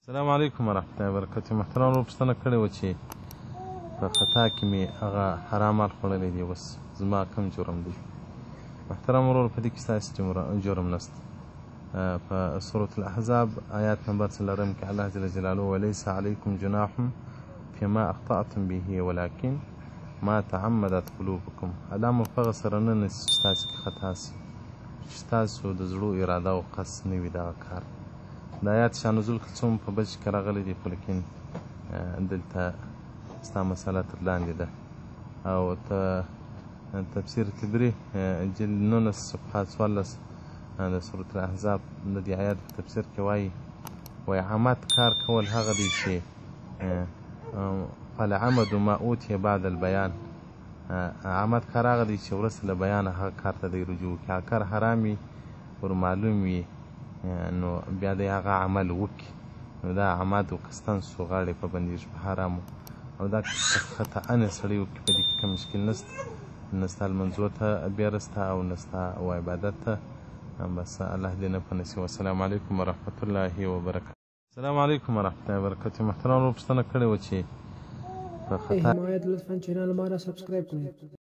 السلام علیکم ورحمت الله وبرکاته. محترم ورور پوښتنه کړې وه چې په خطا کې مې هغه حرام مال خوړلی دی، اوس زما کوم جرم دی؟ محترم ورور، په دې کې ستاسې جرم نشته. په سورة الاحزاب آیات نمبر 4 کې الله جل جلاله: وليس علیکم جناح فيما اخطأتم به ولكن ما تعمدت قلوبكم. الله مو په هغه سره نه نیسي چې تاسو کې خطا سي، چې ستاسو د زړو اراده او قصد نه وي دغه کار. د آیات شان نزول که څه هم په بل شي کې راغلی دی، خو لیکن دلته ستا مسله تر لاندې ده. او ته تفسیر طبري جلد 19 صفحه 14 د سورة الاحزاب د دې آیات په تفسیر کې وایي، وایي عمد کار کول هغه دی چې فالعمد ما اوتي بعد البیان. عمد کار هغه دی چې وروسته له بیانه هغه کار ته دی رجوع وکړي. هغه کار حرام وي، ور معلوم وي، نو بیا دی هغه عمل وکړي، نو دا عمد و قصداً سو، غاړې په بندېږي په حرامو. او دا که خطأ سړی وکړي، په دې کې کوم مشکل نشته، نه ستا لمونځو ته بېره سته او نه ستا و عبادت ته. بس الله دې نه په نصیب. والسلام علیکم ورحمت الله وبرکاته. السلام علیکم ورحمت الله وبرکاته. محترم ورور پوښتنه کړې وه چې په خطا حمایت، لطفا چینل ما را سبسکرایب کنید.